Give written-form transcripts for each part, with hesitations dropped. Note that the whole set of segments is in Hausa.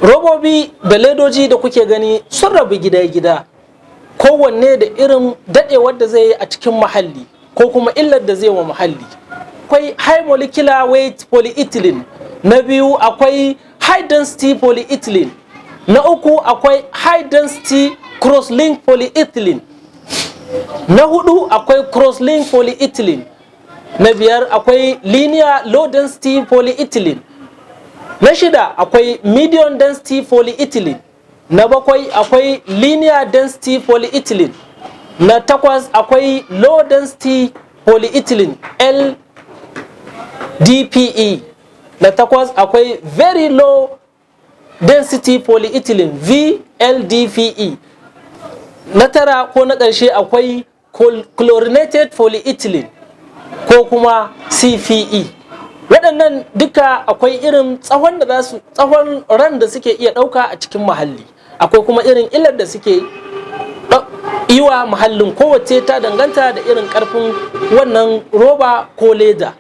Robobi da ledoji da kuke gani sun rabu gida-gida, kowanne da irin daɗewar da zai yi a cikin muhalli ko kuma illar da zai wa muhalli. Akwai high molecular weight polyethylene, na biyu akwai high density polyethylene, na uku akwai high density cross-link polyethylene, na hudu akwai cross-link polyethylene, na biyar akwai linear low density polyethylene, na shida akwai medium density polyethylene, na bakwai akwai linear density polyethylene, na takwas akwai low density polyethylene, LDPE, na takwas akwai very low density polyethylene, VLDPE, na tara ko na ƙarshe akwai chlorinated polyethylene ko kuma CPE. Waɗannan duka akwai irin tsawon da za su tsawon ran da suke iya ɗauka a cikin muhalli, akwai kuma irin illar da suke yi wa muhallin. Kowace ta danganta da irin ƙarfin wannan roba ko leda.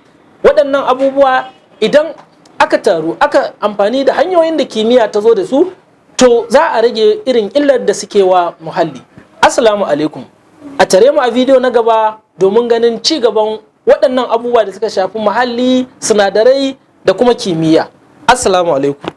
Waɗannan abubuwa idan aka taru aka amfani da hanyoyin da kimiyya ta zo da su, to za a rage irin illar da suke wa muhalli. Assalamu alaikum. A tare mu a bidiyo na gaba domin ganin ci gaban waɗannan abubuwa da suka shafi muhalli, sinadarai da kuma kimiyya. Assalamu alaikum.